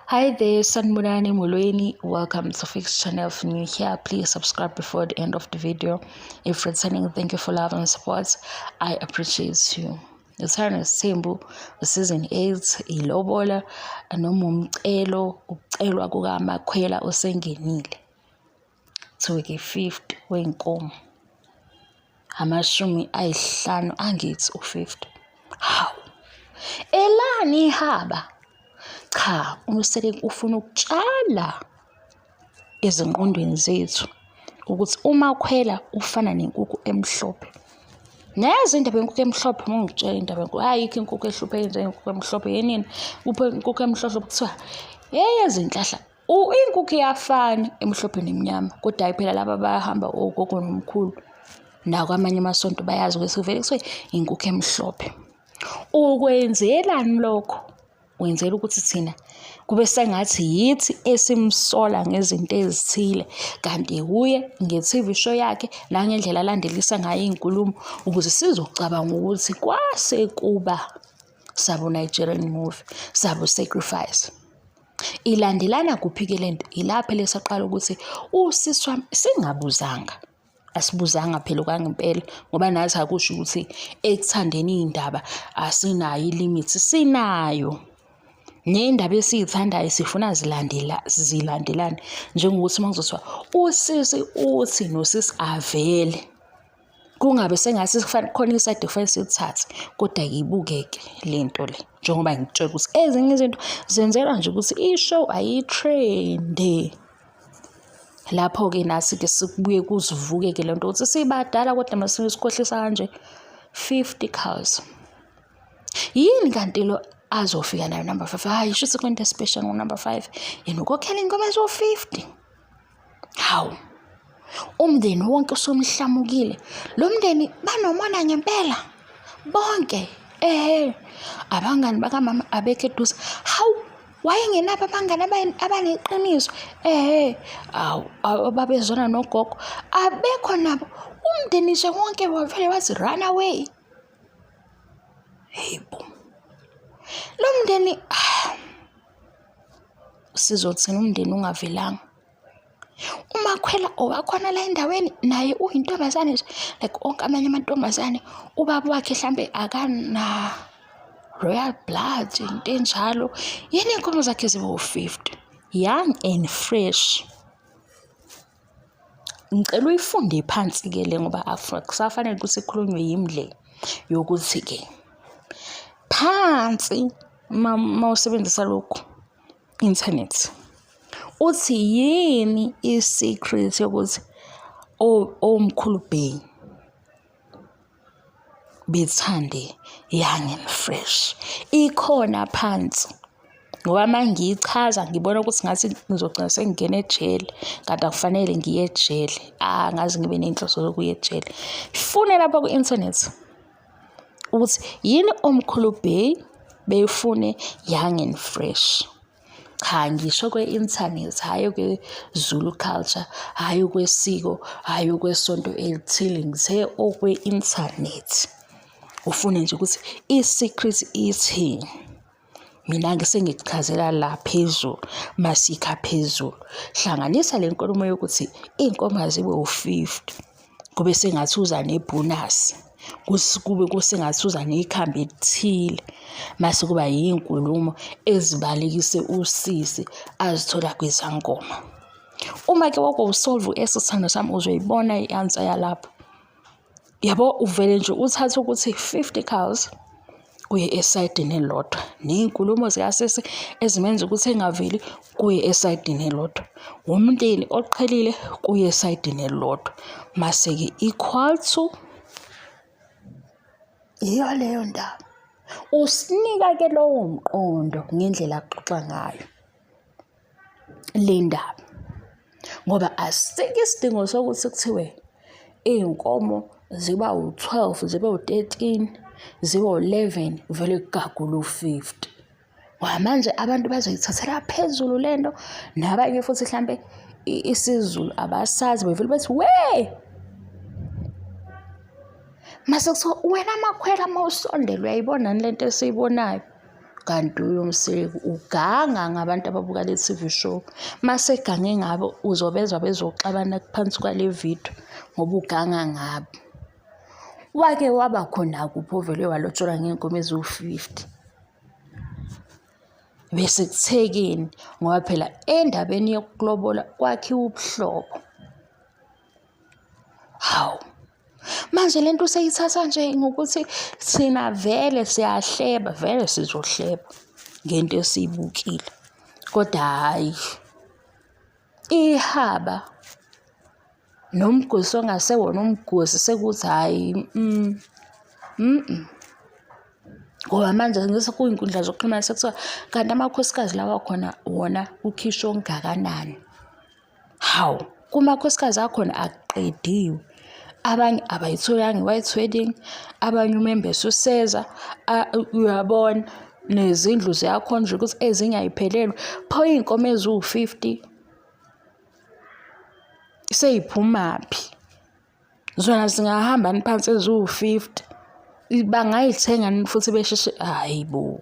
Hi there, Sanibonani Molweni. Welcome to Fix Channel. If new here, please subscribe before the end of the video. If returning, thank you for love and support. I appreciate you. Uthando Nesithembu season 8, ilobola noma umcelo, ukucelwa kukaMakhwela osengenile. Kuthiwe-ke 50 wey'nkomo, 50, angithi u-50. Hawu, elani ihaba? Cha, uMseleku ufuna ukutshala ezingqondweni zethu ukuthi uMakhwela ufana nenkukhu emhlophe. Nayazi indaba yenkukhu emhlophe, uma ngikutshela indaba yenkukhu, ayikho inkukhu ehlupheke njengenkukhu emhlophe. Yenini kuphe inkukhu emhlophe kuthiwa eyezinhlahla. Inkukhu iyafana emhlophe nemnyama, kodwa hhayi phela laba bayahamba ogogo nomkhulu nakwamanye amasonto bayazi ukuthi kuvele kuthiwe inkukhu emhlophe. Ukwenzelani lokho? Wenzela ukuthi thina kube sengathi yithi esimsola ngezinto ezithile, kanti wuye nge-TV show yakhe nangendlela alandelisa ngayo iy'nkulumo ukuze sizocabanga ukuthi kwase kuba sabo Nigerian movie, sabo sacrifice. Ilandelana kuphi-ke le nto? Ilapho lesaqala ukuthi usisi wami singabuzanga, asibuzanga phela okwangempela ngoba nathi akusho ukuthi ekuthandeni iy'ndaba asinayo i-limit, sinayo. Ney'ndaba esiy'thandayo sifuna zilandela zilandelane njengokuthi uma kuzothiwa usisi uthi nosisi avele. Kungabe sengathi khona isayidi ekufanele silithathe, kodwa ibukeke le nto le njengoba ngikutshela ukuthi ezinye izinto zenzelwa nje ukuthi i-show ayi-trend-e. Lapho-ke nathi-ke sikubuye kuzivuke-ke le nto ukuthi sibadala kodwa mase sikhohlisa kanje. 50 cows. Yini kanti lo azofika nayo number 5? Hhayi, shuthi kwento special ngo-number 5. Yena ukhokhela iy'nkomo eziwu-50. Hawu, umndeni wonke usumhlamukile. Lo mndeni banomona ngempela bonke. Ehhe, abangani bakamama abekho eduze. Hawu, wayengenabo abangani abaneqiniso. Ehhe, awu, ababezwana nogogo abekho nabo. Umndeni nje wonke wavele wathi run away. Hey bo, lo mndeni sizothini umndeni ungavelanga? UMakhwela owakhona la endaweni naye uyintombazane nje like onke amanye amantombazane. Ubaba wakhe hlampe akana royal blood, into enjalo. Yini iy'nkomo zakhe zibe u-50, young and fresh. Ngicela uyifunde phansi-ke le ngoba akusafanele ukuthi ikhulunywe yimi le yokuthi-ke phansi uma usebenzisa lokhu internet uthi yini i-secret yokuthi omkhulu Bay bethande young and fresh. Ikhona phansi ngoba uma ngiyichaza ngibona ukuthi ngathi ngizogcina sengingena ejele, kanti akufanele ngiye ejele. Angaze ngibe ney'nhloso zokuya ejele. Funa lapha ku-inthanethi ukuthi yini omkhulu Bay befune young and fresh. Cha, ngisho kwe-inthanethi, hhayi okwe-Zulu culture, hhayi okwesiko, hhayi okwesonto elithile, ngithe okwe-inthanethi. Ufune nje ukuthi i-secret ithini. Mina-ke sengikuchazela la phezulu, masikha phezulu. Hlanganisa le nkulumo yokuthi iy'nkomo azibe u-50, kube sengathi uza nebhonasi, kube kusengathi uza nekhambi elithile. Mase kuba yiy'nkulumo ezibalekise usisi azithola kwizangoma. Uma-ke wake-solve esithando sami uzoyibona i-answer yalapho. Yabo, uvele nje uthathe ukuthi 50 cows kuye esayidini elilodwa, ney'nkulumo zikasisi ezimenza ukuthi engaveli kuye esayidini elilodwa, umndeni oqhelile kuye esayidini elilodwa, mase-ke equal to iyo leyo ndaba. Usinika-ke lowo mqondo ngendlela axoxa ngayo le ndaba, ngoba asikho isidingo sokuthi kuthiwe iy'nkomo ziba u-12, zibe u-13, zibe u-11 vele kugagule u-50. Ngoba manje abantu bazoyithathela phezulu le nto, nabanye futhi hlampe isiZulu abasazi bevele bethi we. Mase kuthiwa wena Makhwela uma usondela uyayibona yini le nto esiyibonayo? Kanti uMseleku uganga ngabantu ababuka le TV show. Mase egange ngabo uzobezwa bezoxabana phansi kwale video ngoba uganga ngabo. Wake waba khona kuphi ovele walotsholwa ngey'nkomo eziwu-50? Bese kuthekeni ngoba phela endabeni yokulobola kwakhiwa ubuhlobo. Hawu, manje le nto useyithatha nje ngokuthi thina vele siyahleba, vele sizohleba ngento esiyibukile. Kodwa hhayi, ihaba nomgosi ongasewona umgosi sekuthi hhayi . Ngoba manje ngithi kuy'nkundla zokuxhumana sekuthiwa kanti amakhosikazi lawa khona wona kukhishwa okungakanani. Hawu, kumakhosikazi akhona akuqediwe. Abanye abayitholanga i-white wedding, abanye umembeso useza, uyabona nezindlu ziyakhonjwa ukuthi ezinye ay'phelelwe. Pho iy'nkomo eziwu-50 sey'phumaphi? Zona zingahamba yini phansi eziwu-50? Bangay'thenga yini futhi besheshe? Hhayi bo,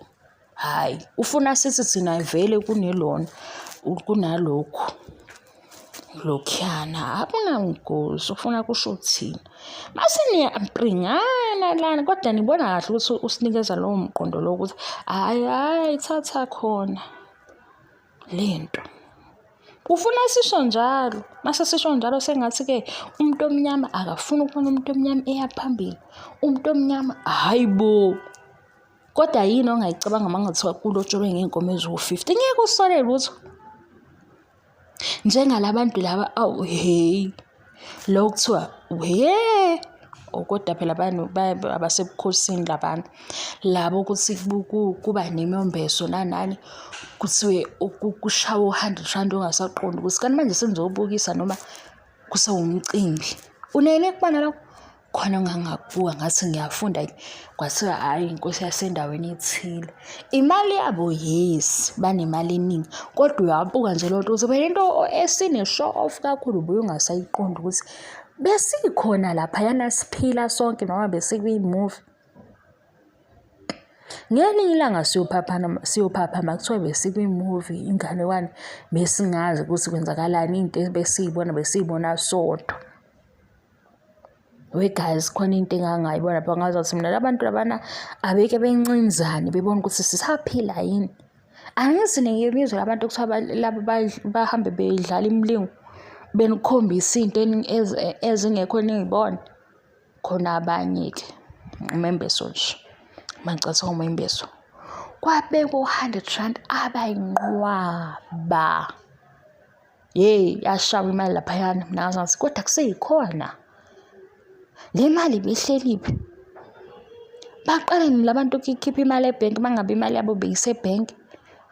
hhayi. Ufuna sithi thina vele kunelona, kunalokhu lokhuyana akunangozi ufuna kusho thina. Mase niyampringana lana kodwa nibona kahle ukuthi usinikeza lowo mqondo lo ukuthi hhayi hhayi thatha khona lento. Ufuna sisho njalo, mase sisho njalo sengathi-ke umuntu omnyama akafuni ukubona umuntu omnyama eya phambili. Umuntu omnyama, hhayi bo! Kodwa yini ongayicabanga uma kungathiwa kulotsholwe ngey'nkomo eziwu-50? Ngeke usole lutho. Njengalabantu laba, awu hheyi, lo kuthiwa hhe, oh kodwa phela abasebukhosini la bantu. Labo ukuthi kuba nemombeso nanani, kuthiwe kushawe u-hundred rand ongasaqondi ukuthi kanti manje senizobukisa noma kusewumcimbi. Unene kubona lokho? Khona engangakubuka ngathi ngiyafunda kwathiwa hhayi inkosi yasendaweni ethile. Imali yabo yes, banemali eningi kodwa uyabuka nje leyo nto ukuthi phela into esine-show off kakhulu ubuye ungasayiqondi ukuthi besikhona laphayana siphila sonke noma besikwi-movie. Ngelinye ilanga siyophaphama siyophaphama kuthiwa besikwi-movie inganekwane besingazi ukuthi kwenzakalani into ebesiyibona besiyibona sodwa. We guys khona into engangayibona lapha ngazathi mina labantu labana abeke bencinzane bebona ukuthi sisaphila yini. Angithi niyebizwa labantu kuthiwa laba bahambe bedlala imilingo benikhombisa iy'nto ezingekho niy'bona. Khona abanye-ke umembeso nje mangicathuka umembeso. Kwabekwa u-hundred rand abayinqwaba. Yeyi yashawa imali laphayana mina ngaze ngathi kodwa kuseyikhona. Le mali ibihleliphi? Baqale nini la bantu ukuyikhipha imali ebhenki uma ngabe imali yabo beyisebhenki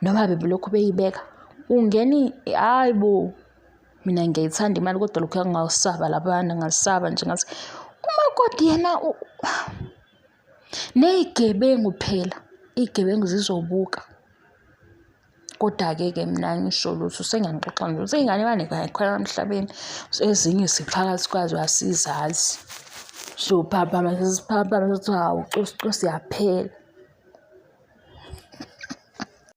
noma bebelokhu beyibeka? Ungena hhayi bo, mina ngiyayithanda imali kodwa lokhuya ngingasaba laphayana ngasaba nje ngathi umakoti yena ney'gebengu phela, iy'gebengu zizobuka. Koda-ke ke mina angisho lutho sengiyanixoxa nje ukuthi iy'nganekwane kayikho emhlabeni ezinye siphakathi kwazo asizazi. Siyophaphama sesiphaphama sethi hawu cosi cosi yaphela.